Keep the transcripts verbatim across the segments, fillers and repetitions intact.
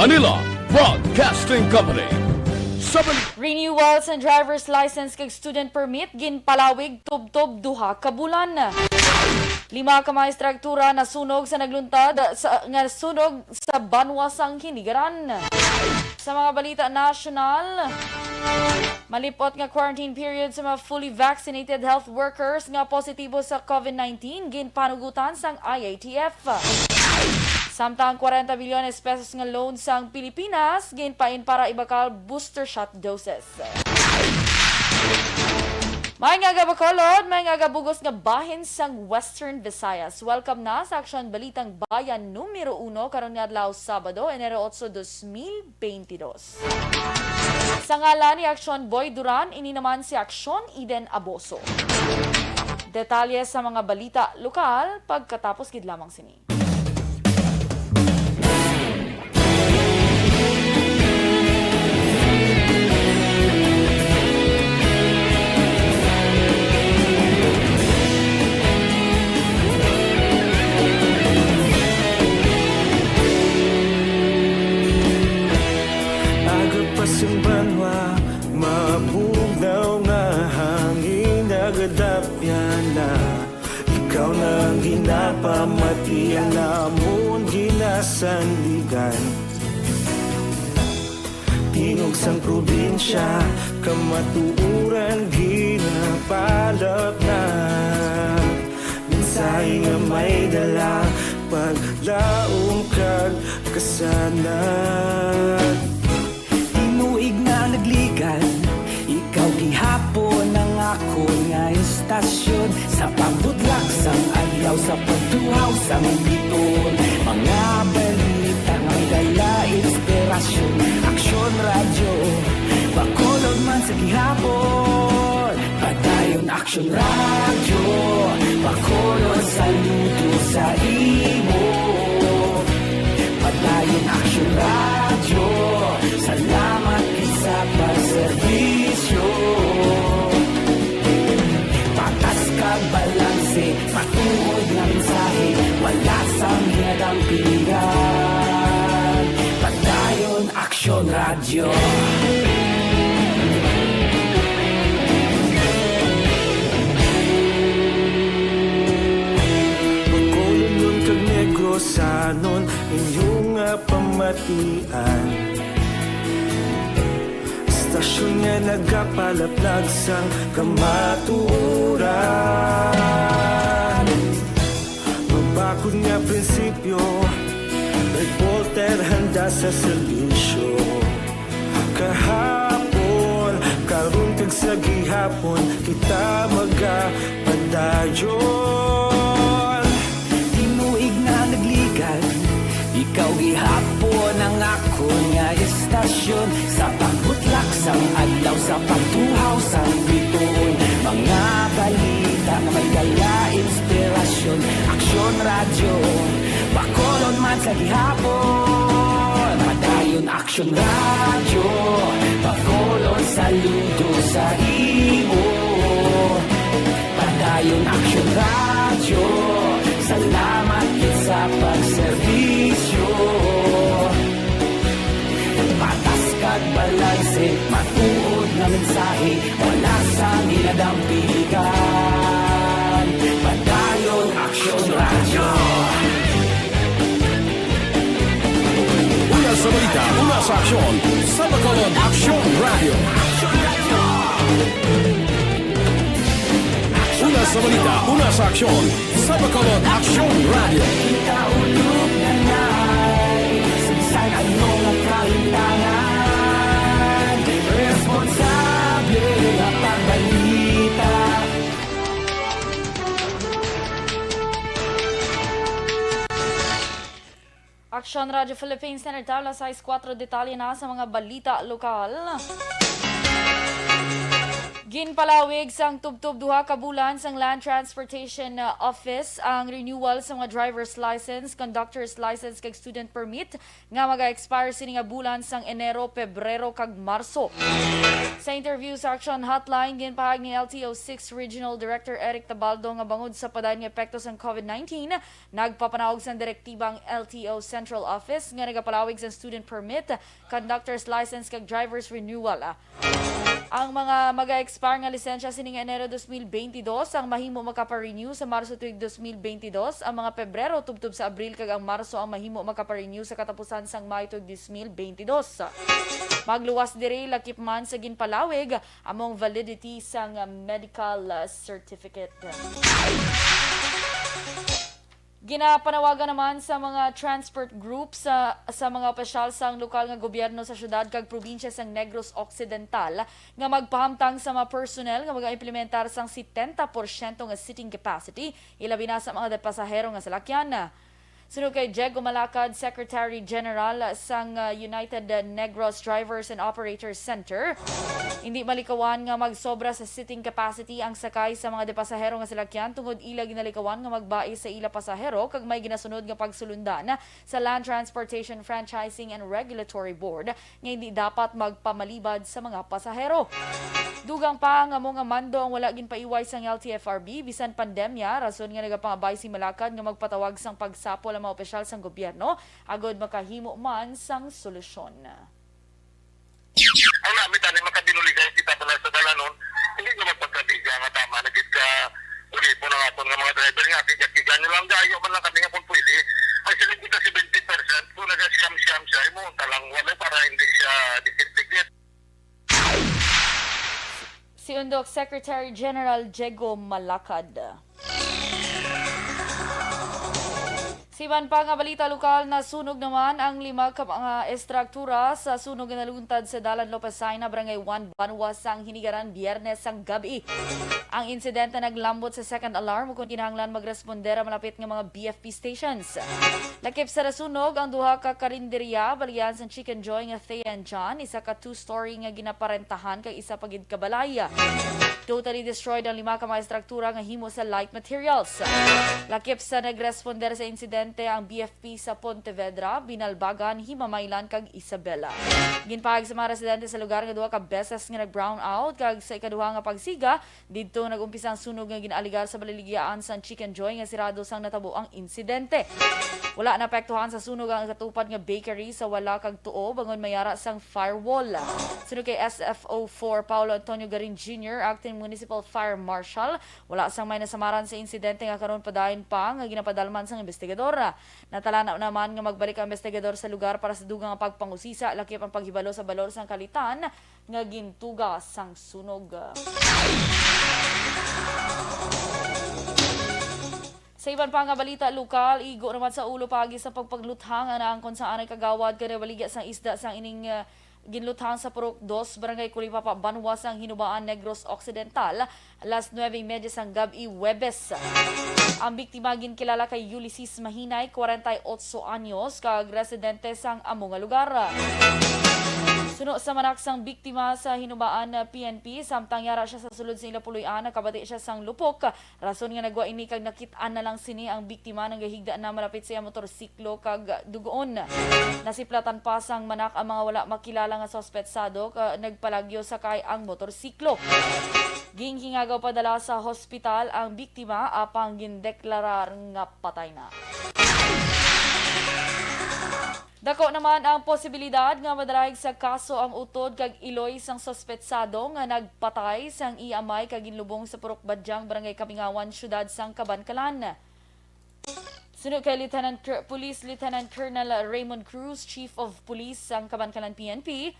Manila Broadcasting Company. Sa Bal- Renewal sa driver's license kag student permit ginpalawig tubtob duha ka bulan. Lima ka mga estruktura nasunog sa nagluntad sa, nga sunog sa banwa sang Hinigaran. Sa mga balita nasyonal, malipot nga quarantine period sa mga fully vaccinated health workers nga positibo sa COVID nineteen ginpanugutan sang I A T F. Samtang kwarenta bilyones pesos nga loan sang Pilipinas ginpain para ibakal booster shot doses. May nga aga Bacolod, may nga aga bug-os nga bahin sang Western Visayas. Welcome na sa Aksyon Balitang Bayan numero uno karon nga adlaw, Sabado, Enero otso, dos mil beintidos. Sa ngalan ni Aksyon Boy Duran, ini naman si Aksyon Eden Aboso. Detalye sa mga balita lokal pagkatapos gid lamang sini. Aga pa sang banwa, mabugnaw nga hangin nagadapyan na. Ikaw na ang ginapamati, ang amon ginasandigan. Tingog sang probinsya, kamatuoran ginapalapnag. Mensahe nga may dala, paglaom kag kasanag. Tinuig na nagligad, ikaw gihapon ang akon nga istasyon. Sa pagbutlak sang adlaw, sa pagtuhaw sang biton, mga balita nga may dala inspirasyon. Aksyon Radyo, Bacolod man sa gihapon. Padayon Aksyon Radyo, Bacolod, saludo sa imo. Padayon Aksyon Radyo, salamat gid sa pagserbisyo. Patas kag balanse, matuod nga mensahe, wala sang ginadampigan. Padayon Aksyon Radyo. Bacolodnon kag Negrosanon, inyo nga pamatian. Istasyon nga nagapalaplag sang kamatuoran. Mabakod nga prinsipyo, reporter handa sa serbisyo. Kahapon, karon kag sa gihapon, kita magapadayon. Tinuig na nagligad, ikaw gihapon ang akon nga istasyon. Sa pagbutlak sang adlaw, sa pagtuhaw sang bituon, mga balita nga may dala inspirasyon. Aksyon Radyo, Bacolod man sa gihapon. Padayon Aksyon Radyo, Bacolod, saludo sa imo. Padayon Aksyon Radyo, salamat gid sa pagserbisyo. Patas kag balanse, matuod nga mensahe, wala sang ginadampigan. Padayon Aksyon Radyo. Una sa balita, una sa aksyon, sa Bacolod Aksyon Radyo. Una sa balita, una sa aksyon, sa Bacolod Aksyon Radyo. Kita ulog na nai, sa bisan ano nga kahimtangan, responsable nga pagbalita. Aksyon Radyo Philippines, Standard Time, alas sais kuwatro, detalye na sa mga balita lokal. Ginpalawig sang tubtob duha ka bulan sang Land Transportation, uh, Office ang renewal sa mga driver's license, conductor's license, kag student permit nga maga-expire sini nga bulan sang Enero, Pebrero, kag Marso. Sa interview sa Action Hotline, ginpahayag ni L T O six Regional Director Eric Tabaldo nga bangod sa padayon nga epekto sang COVID nineteen, nagpapanaog sang direktiba ang L T O Central Office nga nagapalawig sang student permit, conductor's license, kag driver's renewal. Ang mga maga-expire nga lisensya sining Enero dos mil bentidós ang mahimo makapa-renew sa Marso tuig dos mil bentidós, ang mga Pebrero tubtob sa Abril, kag ang Marso ang mahimo makapa-renew sa katapusan sang Mayo tuig dos mil bentidós. Magluwas diri, lakip man sa ginpalawig among validity sang medical certificate. Ginapanawagan naman sa mga transport groups sa, sa mga opisyal sang lokal nga gobyerno sa syudad kag probinsya sang Negros Occidental nga magpahamtang sa mga personnel nga mag-implementar sang setenta porsyento nga seating capacity, ilabi na sa mga pasahero nga salakyan. Suno kay Diego Malacad, Secretary General sang, uh, United Negros Drivers and Operators Center, hindi malikawan nga magsobra sa seating capacity ang sakay sa mga pasahero nga salakyan tungod ila ginalikawan nga magbai sa ila pasahero kag may ginasunod nga pagsulundan sa Land Transportation Franchising and Regulatory Board nga hindi dapat magpamalibad sa mga pasahero. Dugang pa nga amo nga mando ang wala ginpaiway sang L T F R B bisan pandemya, rason nga nagapangabay si Malacad nga magpatawag sang pagsapol ang mga opisyal sang gobyerno agod makahimo man sang solusyon. Ang namit ani makabinuligay kita pala sa dalanon, hindi naman pagkabigla nga tama na gid ka. Uli po ng aton nga mga driver nga, tigat-tigan nyo lang, gayo man lang kami nga kung pwede. Ay, siling kita seventy percent, kung naga-siyam-siyam siya, imo talang wala para hindi siya dikit-dikit. Si Undok Secretary General Diego Malacad. Sa iban pa nga balita lokal, nasunog naman ang lima ka mga estruktura sa sunog nga naluntad sa Dalan Lopez Jaena, Barangay one, Banwa sang Hinigaran, Biyernes sang gabi. Ang insidente naglambot sa second alarm, ukon kinahanglan magresponder ang malapit nga mga B F P stations. Lakip sa nasunog ang duha ka karinderya, baligya sang Chicken Joy nga Thea and John, isa ka two-story nga ginaparentahan kag isa pa gid ka balay. Totally destroyed ang lima ka mga estruktura nga himo sa light materials. Lakip sa nagresponder sa insidente ang B F P sa Pontevedra, Binalbagan, Himamaylan, kag Isabela. Ginpahayag sa mga residente sa lugar nga duha ka beses nga nag-brown out, kag sa ikaduha nga pagsiga, didto nag-umpisa ang sunog nga gin-alegar sa baliligayaan sang Chicken Joy nga sirado sang natabo ang insidente. Wala naapektuhan sa sunog ang katupad nga bakery sa wala kag tuo bangod may ara sang firewall. Suno kay S F O four Paulo Antonio Garin Junior, Acting Municipal Fire Marshal, wala sang may nasamaran sa insidente nga karon padayon pa nga ginapadalman sang investigador. Natalana naman nga magbalik ang investigador sa lugar para sa dugang nga pagpangusisa, lakip ang paghibalo sa balor sang kalitan nga gintuga sang sunog. Sa iban pa nga balita lokal, igo naman sa ulo paagi sa pagpagluthang ang naangkon sang anay kagawad nga nabaligya sang isda sang ining, uh, ginluthang sa Purok Dos, Barangay Colipapa, Banwa sang Hinubaan, Negros Occidental, alas nuebe y media sang gab-i, Huwebes. Ang biktima ginkilala kay Ulysses Mahinay, kwarenta y otso anyos, kag residente sang amo nga lugar. Suno sa manak sang biktima sa Hinubaan P N P, samtang yara siya sa sulod sa ila puloy-an, nakabati siya sang lupok, rason nga nagwa ini kag nakit-an na lang sini ang biktima nagahigda na malapit sa iya motorsiklo kag dugoon. Nasiplatan pa sang manak ang mga wala makilala nga suspetsado, ka nagpalagyo sakay ang motorsiklo. Ginhingagaw padala sa hospital ang biktima, apang gindeklarar nga patay na. Dako naman ang posibilidad nga madalaig sa kaso ang utod kag iloy sang suspetsado nga nagpatay sang iya amay kag ginlubong sa Purok Badyang, Barangay Kamingawan, Siyudad sang Kabankalan. Suno kay Lieutenant Col-, Police Lieutenant Colonel Raymond Cruz, Chief of Police sang Kabankalan P N P,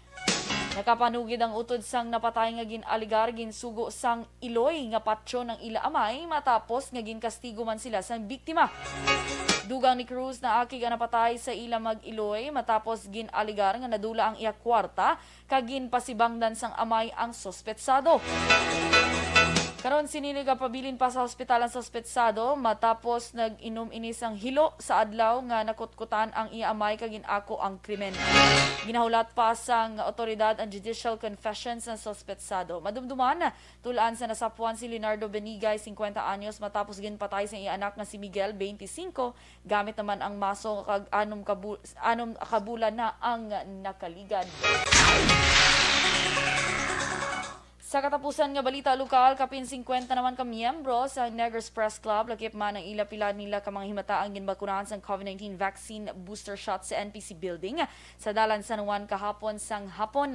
nakapanugid ang utod sang napatay nga gin-alegar ginsugo sang iloy nga patyon ang ila amay matapos nga ginkastigo man sila sang biktima. Dugang ni Cruz, naakig ang napatay sa ila mag-iloy matapos gin-alegar nga nadula ang iya kwarta kag ginpasibangdan sang amay ang suspetsado. Karon, sini nagapabilin pa sa hospital ang suspetsado matapos nag-inom ini sang hilo sa adlaw nga nakutkutan ang iya amay kag gin-ako ang krimen. Ginahulat pa sang otoridad ang judicial confession sang suspetsado. Madumduman, tul-an sa nasapwan si Leonardo Benigay, singkwenta anyos, matapos ginpatay sa iya anak nga si Miguel, twenty-five, gamit naman ang maso kag anom ka bu-, anom ka bulan na ang nakaligad. Sa katapusan nga balita lokal, kapin singkwenta naman ka miyembro sa Negros Press Club lakip man ang ila pila nila ka mga himataang ginbakunahan sang COVID nineteen vaccine booster shot sa N P C building sa Dalan San Juan kahapon sang hapon.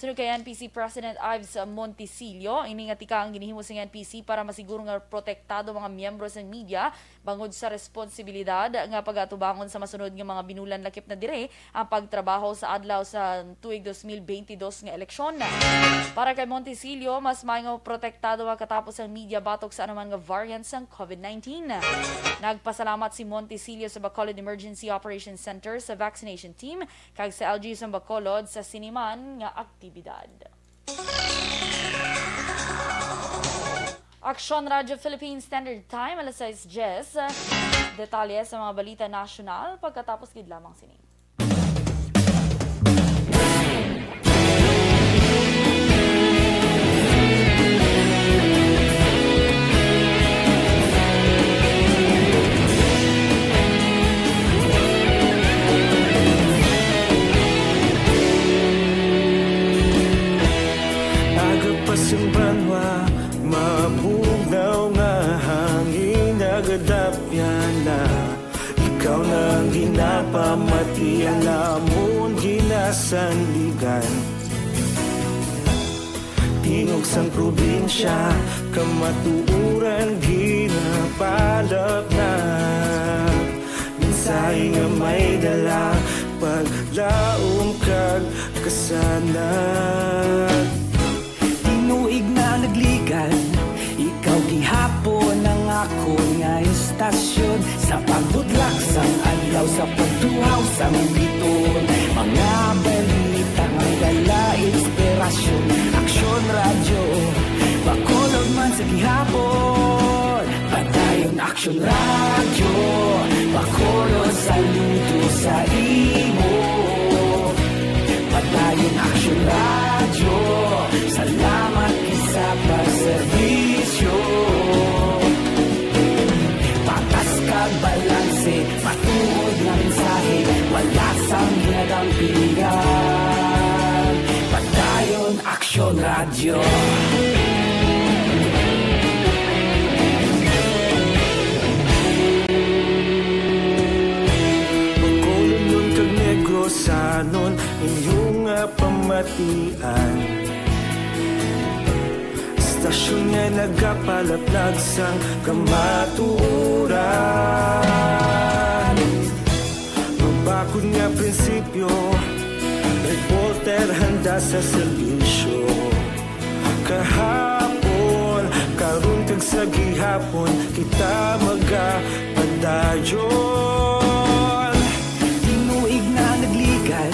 Suno kay N P C President Ives Montisillo, ini nga tikang ginhimo sang N P C para masiguro nga protektado mga miyembro sang media bangod sa responsibilidad nga pagatubangon sa masunod nga mga binulan lakip na diri ang pagtrabaho sa adlaw sa tuig dos mil benti dos nga eleksyon. Para kay Montisillo, mas maayo nga protektado makatapos ang media batok sa anuman nga variant sang COVID nineteen. Nagpasalamat si Montisillo sa Bacolod Emergency Operations Center, sa vaccination team, kag sa L G U sang Bacolod sa sini man nga aktibidad. Aksyon Radyo Philippine Standard Time, alas sais diyes. Detalye sa mga balita nasyonal pagkatapos gid lamang sini. Aga pa sing banwa, mabugnaw nga hangin nagadapyan na. Ikaw na ang ginapamati, ang amon ginasandigan. Tingog sang probinsya, kamatuoran ginapalapnap. Mensahe nga may dala, paglaom kag kasanag. Tinuig na nagligan, ikaw gihapon ang akon nga istasyon. Sa pagbudlak sang adlaw, sa pagtuhaw sang biton, mga balita nga dala inspirasyon. Aksyon Radyo, Bacolod man sa gihapon. Padayon Aksyon Radyo, Bacolod, saludo sa imo. Padayon Aksyon Radyo, salamat gid sa pagserbisyo. Patas kag balanse, matuod nga mensahe, wala sang ginadampigan. Padayon Aksyon Radyo. Bacolodnon kag Negrosanon, inyo nga pamatian. Istasyon nga nagapalaplag sang kamatuoran. Mabakod nga prinsipyo, reporter handa sa serbisyo. Kahapon, karon, kag sa gihapon, kita magapadayon. Tinuig na nagligan,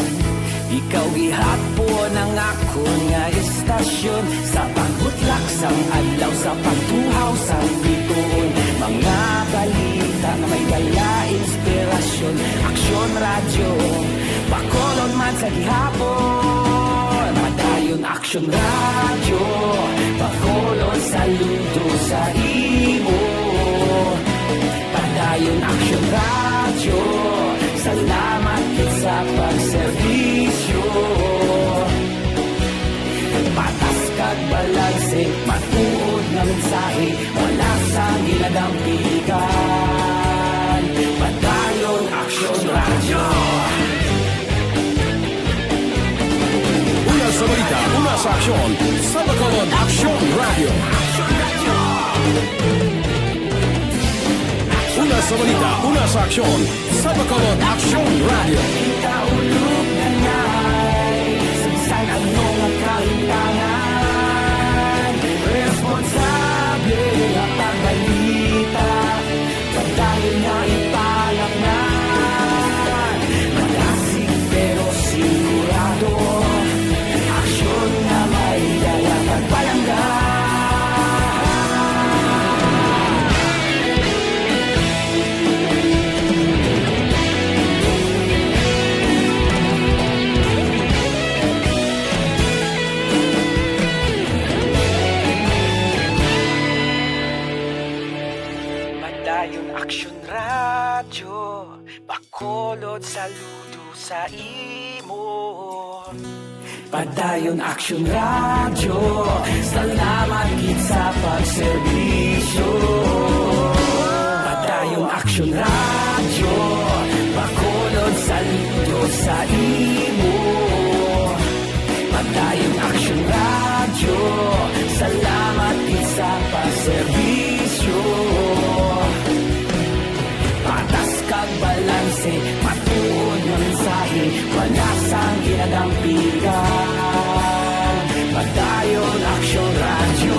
ikaw gihapon ang akon nga istasyon. Sa pagbutlak sang adlaw, sa pagtuhaw sang bituon, mga balita nga may dala inspirasyon. Aksyon Radyo, Bacolod man sa gihapon. Padayon Aksyon Radyo, Bacolod, saludo sa imo. Padayon Aksyon Radyo, salamat gid sa pagserbisyo. Patas kag balanse, matuod nga mensahe, wala sang ginadampigan. Padayon Aksyon Radyo. Una sa balita, una sa aksyon, sa Bacolod Aksyon Radyo. Una sa balita, una sa aksyon, sa Bacolod Aksyon Radyo. Kita ulog na nay, sa bisan ano nga kahimtangan, responsable nga pagbalita. Padayon nga ipalapnan, madasig pero sigurado, aksyon nga may dala kag palangga. sa imo. Padayon Aksyon Radyo, salamat gid sa pagserbisyo. Padayon Aksyon Radyo, Bacolod, saludo sa imo. Padayon Aksyon Radyo, salamat gid sa pagserbisyo. Patas kag balanse, matuod nga mensahe, wala sang ginadampigan. Padayon Aksyon Radyo.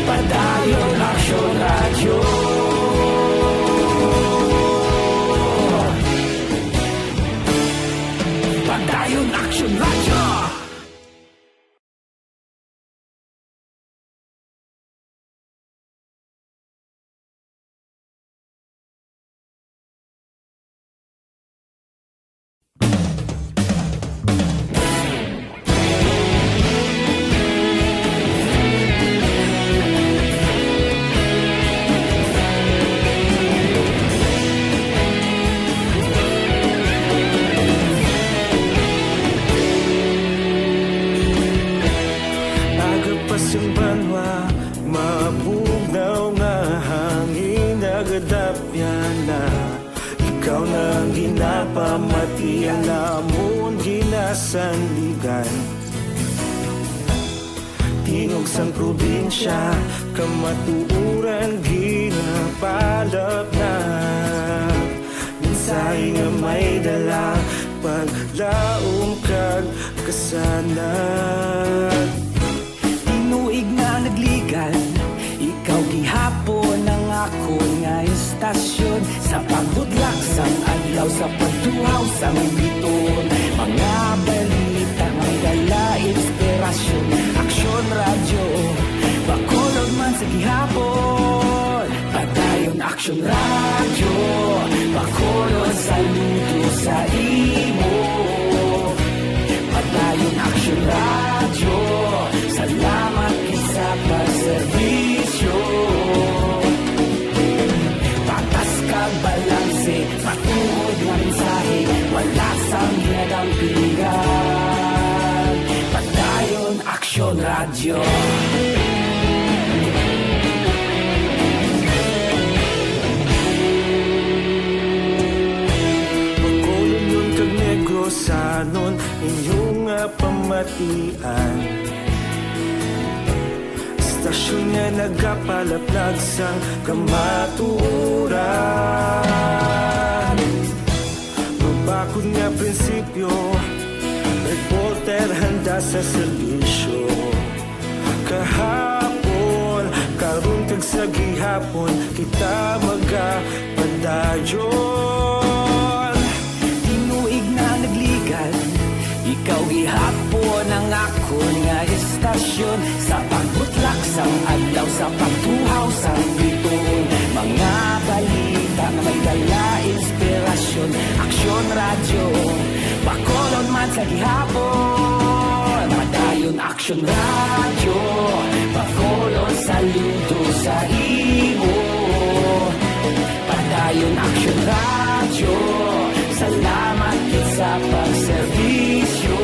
Padayon Aksyon Radyo. Padayon Aksyon Radyo. Aga pa sing banwa, mabugnaw nga hangin nagadapyan na. Ikaw na ang ginapamatian, amon ginasandigan. Tingog sang probinsya, kamatuoran ginapalapnag. Mensahe nga may dala, paglaom kag kasanag. Tinuig nga nagligan, ikaw gihapon ang akon nga istasyon. Sa pagbutlak sang adlaw, sa pagtuhaw sang bituon, mga balita may dala inspirasyon. Aksyon Radyo, Bacolod man sa gihapon. Padayon Aksyon Radyo, Bacolod, saludo sa imo. Padayon Aksyon Radyo, salamat gid sa pagserbisyo. Patas kag balanse, matuod nga mensahe, wala sang ginadampigan. Padayon Aksyon Radyo. Bacolodnon kag Negrosanon, inyo nga pamatian. Istasyon nga nagapalaplag sang kamatuoran. Mabakod nga prinsipyo, reporter handa sa serbisyo. Kahapon, karon kag sa gihapon, kita magapadayon. Tinuig na nagligan, ikaw gihapon ang akon nga istasyon. Sa pagbutlak sang adlaw, sa pagtuhaw sang bituon, mga balita nga may dala inspirasyon. Aksyon Radyo, Bacolod man sa gihapon. Padayon Aksyon Radyo, Bacolod, saludo sa imo. Padayon Aksyon Radyo, salamat gid sa pagserbisyo.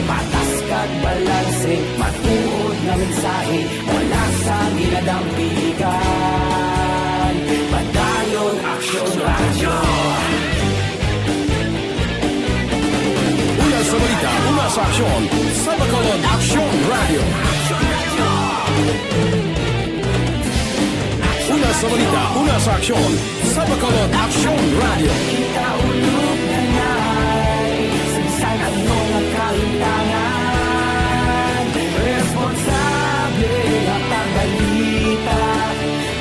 Patas kag balanse, matuod nga mensahe, wala sang ginadampigan. Padayon Aksyon Radyo. Una sa balita, una sa aksyon, sa Bacolod Aksyon Radyo. Una sa balita, una sa aksyon, sa Bacolod Aksyon Radyo. Kita ulog na nay, sa bisan ano nga kalimtangan, responsable nga pagbalita.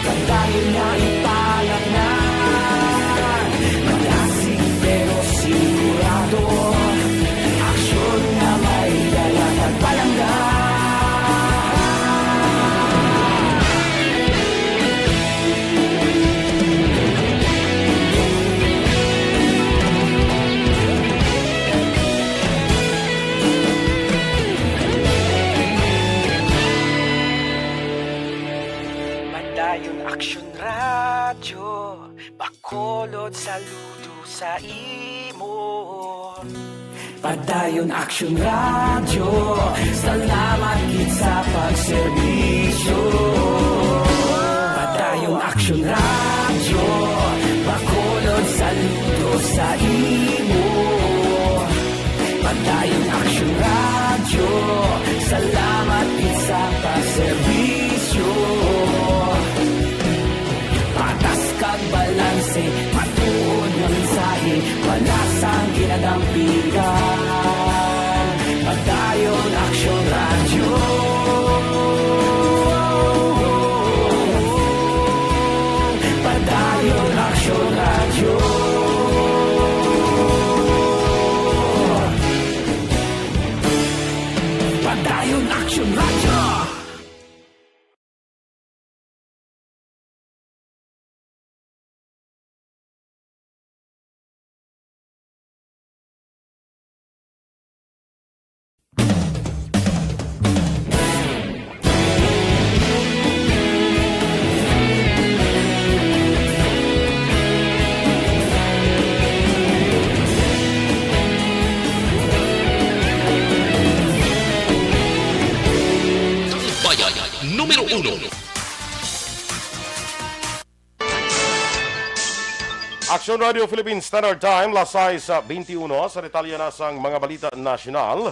Padayon nga ipalapnag, malasig pero sigurado. Aksyon nga may dala kag palangga. Padayon Radyo Bacolod, saludo sa imo. Padayon Aksyon Radyo, salamat gid sa pagserbisyo. Padayon Aksyon Radyo, Bacolod, saludo sa imo. Padayon Aksyon Radyo, salamat gid sa pagserbisyo. Patas kag balanse, matuod nga mensahe, wala sang ginadampigan. Padayon Aksyon Radyo. Padayon Aksyon Radyo. Padayon Aksyon Radyo. Bayan numero uno. Aksyon Radio Philippines Standard Time, las sais, ah, twenty-one. Sa detalye na sang mga balita nasyonal,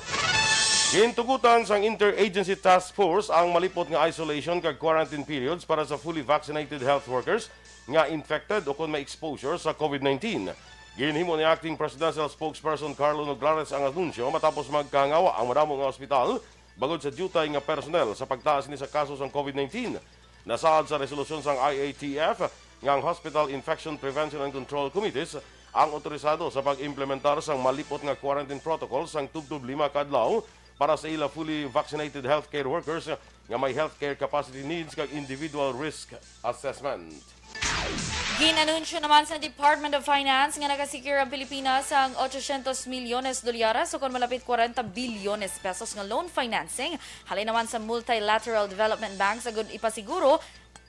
gintugutan sang Interagency Task Force ang malipot nga isolation kag quarantine periods para sa fully vaccinated health workers nga infected o kon may exposure sa COVID nineteen. Ginhimo ni Acting Presidential Spokesperson Carlo Noglares ang anunsyo matapos magkahangawa ang madamo nga ospital bangod sa diutay nga personnel sa pagtaas ni sa kaso sang COVID nineteen. Nasaad sa resolusyon sang I A T F nga ang Hospital Infection Prevention and Control Committees ang otorisado sa pag-implementar sang malipot nga quarantine protocol sang tubtob lima ka adlaw para sa ila fully vaccinated healthcare workers nga may healthcare capacity needs kag individual risk assessment. Gin-anunsyo naman sa Department of Finance nga nakasecure ang Pilipinas sang ochocientos milyones dolyares, o kon malapit kwarenta bilyones pesos nga loan financing, halin naman sa multilateral development banks, agud ipasiguro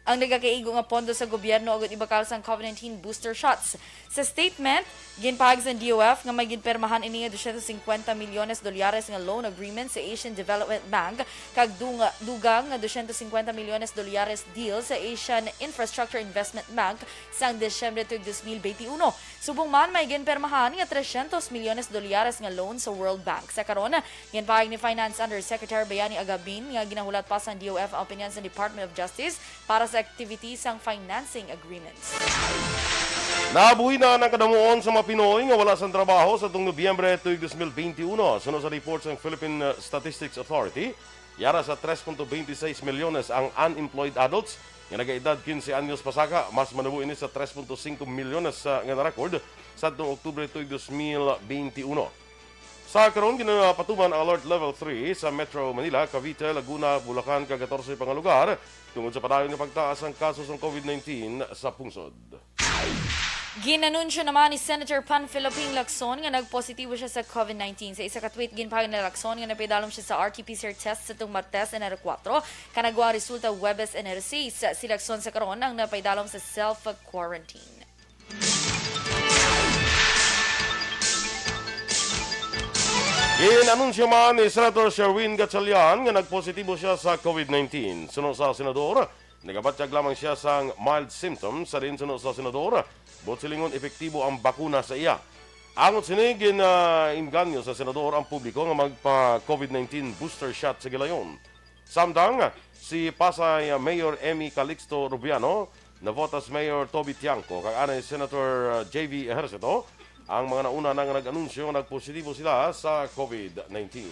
ang nagakaigo nga pondo sa gobyerno agud ibakal sang COVID nineteen booster shots. Sa statement, ginpahayag sang D O F nga may ginpirmahan ini nga dosyentos singkwenta milyones dolyares nga loan agreement sa Asian Development Bank kag dunga-, dugang nga dosyentos singkwenta milyones dolyares deal sa Asian Infrastructure Investment Bank sang Disyembre tuig dos mil benti uno. Subong man, may ginpirmahan nga tresyentos milyones dolyares nga loan sa World Bank. Sa karon, ginpahayag ni Finance Undersecretary Bayani Agabin nga ginahulat pa sang D O F ang opinyon sa Department of Justice para sa activity sang financing agreements. Nabuhinan ang kadamuon sa mga Pinoy nga wala sang trabaho sa tuong Nobyembre tuig dos mil benti uno. Suno sa report sang Philippine, uh, Statistics Authority, yara sa tres punto twenty seis milyones ang unemployed adults nga nagaedad quince anyos pasaka. Mas manubo ini sa tres punto singko milyones, uh, nga na-record sa tuong Oktubre tuig dos mil benti uno. Sa karon, ginapatuman ang Alert Level three sa Metro Manila, Cavite, Laguna, Bulacan, kag katorse pa nga lugar tungod sa padayon nga pagtaas sang kaso sang COVID nineteen sa pungsod. Ginanunsyo naman ni Senator Panfilo Ping Lacson nga nagpositibo siya sa COVID nineteen. Sa isa ka tweet, ginpahayag ni Lacson nga napaidalom siya sa R T P C R test sa tuong Martes, Enero kuwatro, kag nakuha ang resulta Huwebes, Enero sais. Si Lacson sa karon ang napaidalom sa self-quarantine. Gin-anunsyo man ni Senator Sherwin Gatchalian nga nagpositibo siya sa COVID nineteen. Suno sa senador, nagabatyag lamang siya sang mild symptoms, sa diin suno sa senador, buot silingon epektibo ang bakuna sa iya. Angot sini, gin-, ah, inganyo sa senador ang publiko nga magpa-COVID nineteen booster shot sa gilayon. Samtang si Pasay Mayor Emmy Calixto Rubiano, navotas Mayor Toby Tiangco, kag anay Senator, uh, J V Ejercito, ang mga nauna na nga nag-anunsyo nga nagpositibo sila sa COVID nineteen.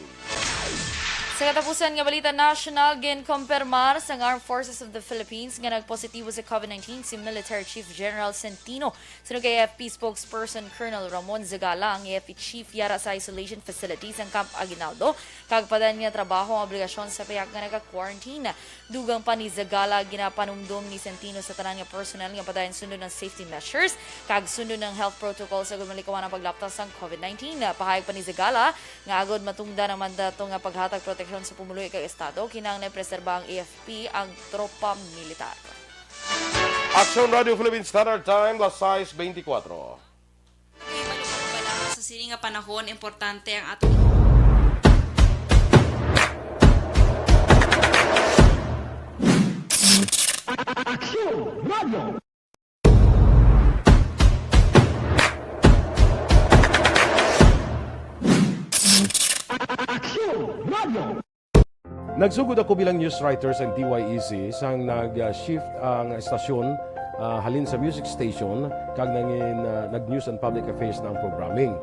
Sa katapusan nga balita nasyonal, ginkumpirmar sang Armed Forces of the Philippines nga nagpositibo sa COVID nineteen si Military Chief General Centino. Suno kay A F P spokesperson Colonel Ramon Zagala, ang A F P chief yara sa isolation facility sang Camp Aguinaldo, kag padayon nga trabaho ang obligasyon sa pihak nga naga-quarantine. Dugang pa ni Zagala, ginapanumdom ni Centino sa tanan nga personnel nga padayon sundon ang safety measures kag sundon ang health protocols agud malikawan ang paglapta sang COVID nineteen. Pahayag pa ni Zagala nga agud matungdan ang mandato nga paghatag proteksyon sa pumuluyo kag estado, kinahanglan preserba ang A F P ang tropa militar. Aksyon Radio Philippine Standard Time, las sais beintikwatro. Kay balo ka ba lang sa sini nga panahon, importante ang atong Aksyon Radio. Aksyon Radio. Nagsugod ako bilang news writer sa D Y E C sang nag-shift ang estasyon, ah, halin sa music station kag nangin, ah, nag-news and public affairs na ang programming.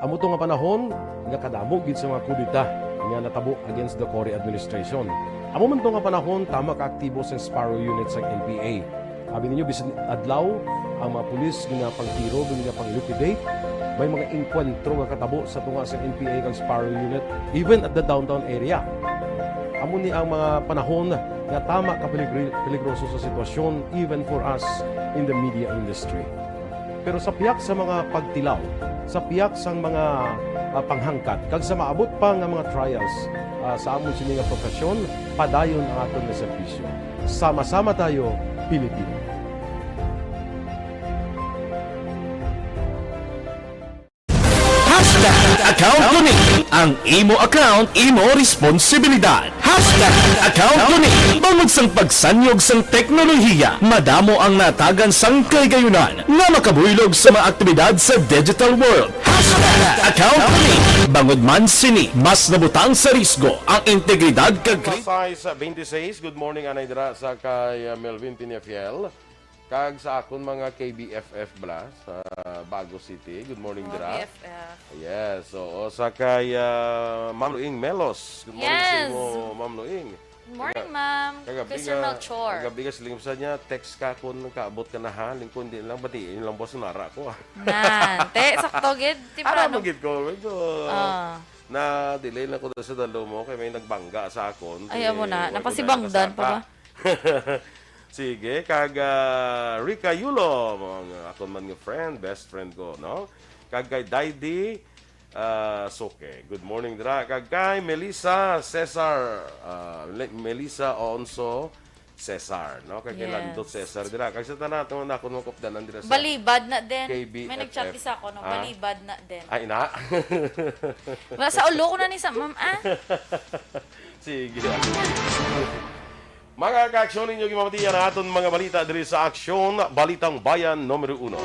Amo to nga panahon nga kadamo gid sa mga kudeta nga natabo against the Cory administration. Amo man to nga panahon tama ka aktibo sa Sparrow Unit sa N P A. Abi ninyo, bisan adlaw, ang mga pulis ginapangtiro, ginapang-liquidate. May mga engkwentro nga katabo sa tunga sa N P A kag Sparrow Unit, even at the downtown area. Amo ni ang mga panahon nga tama ka peligri-, peligroso sa sitwasyon, even for us in the media industry. Pero sa pihak sa mga pagtilaw, sa pihak sang mga, ah, panghangkat, kag sa maabot pa nga mga trials, ah, sa amon sini nga profesyon, padayon ang aton nga serbisyo. Sama-sama tayo, Pilipino. Hashtag account ko ni. Ang imo account, imo responsibilidad. Hashtag account ko ni. Bangod sang pagsanyog sang teknolohiya, madamo ang natagan sang kahigayunan nga makabuylog sa mga aktibidad sa digital world. Hashtag account ko ni. Bangod man sini, mas nabutang sa risgo ang integridad kag Pasay sa twenty-six. Good morning, anay dira sa kay, uh, Melvin Peñafiel. Kag sa akon mga K B F F bala sa Bago City. Good morning, mga dira. B F F. Yes, oo. Sa kay, uh, Ma'am Luing Melos. Good morning sa Yes. imo, Ma'am Luing. Good morning, Kaga-, ma'am. Kagabi Mister nga, Melchor. Kagabi nga, siling sa niya, text ka kung kaabot ka na, ha? Lingkod, di lang, batiin lang, boss, nara ko, ah. Nan, te, sakto gid, Ara temprano. Magid ko, medyo Ah. na-delay lang ko doon sa dalo mo, kay may nagbangga sa akon. Ayaw mo na, Kay, wala ko napasibangdan na pa ba? nakasaka. Sige, kag, ah, Rica Yulo, ang akon man nga friend, best friend ko, no? Kag kay Daydi, ah, Suke. Good morning, dira. Kag kay Melissa Cesar, ah, Le-, Melissa Onso Cesar, no? Kag kay Yes. Landot Cesar, dira. Kag sa tanan, ito na ako mong kupdanan dira sa Balibad na din. K B F F. May nag-chat isa ko, no? Ah? Balibad na din. Ay, na? Wala sa ulo ko na ni sa, ma'am, ah. Sige. Mga ka-aksyon, ninyo gimamatian ang aton mga balita diri sa Aksyon, Balitang Bayan numero uno.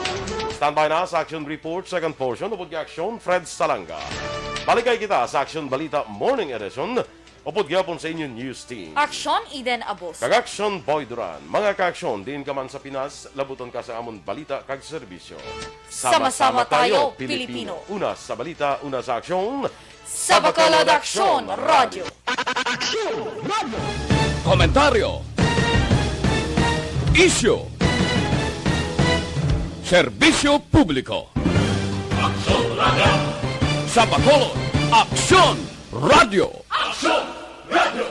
Standby na sa Aksyon Report, second portion, upod kay Aksyon Fred Salanga. Balikay kita sa Aksyon Balita Morning Edition, upod gyapon sa inyo news team. Aksyon Eden Abos. Kag Aksyon Boy Duran. Mga ka-aksyon, diin ka man sa Pinas, labuton ka sa amon balita kag serbisyo. Sama-sama tayo, Pilipino. Una sa balita, una sa aksyon. Sa Bacolod Aksyon Radyo. Aksyon Radyo. Komentaryo. Isyu. Serbisyo publiko. Aksyon Radyo. Sa Bacolod, Aksyon Radyo. Aksyon Radyo.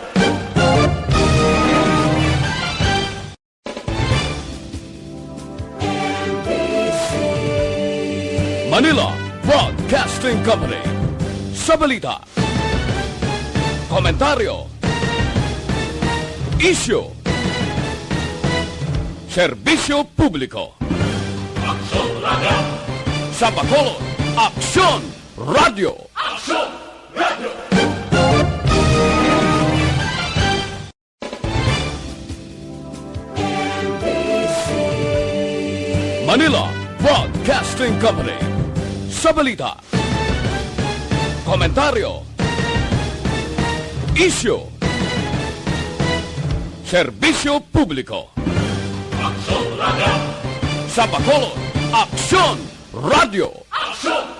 Manila Broadcasting Company. Sa balita, komentaryo, isyu, serbisyo publiko. Aksyon Radyo. Sa Bacolod, Aksyon Radyo. Aksyon Radyo. Manila Broadcasting Company. Sa balita, komentaryo, isyu, serbisyo publiko. Aksyon Radyo. Sa Bacolod, Aksyon Radyo. Aksyon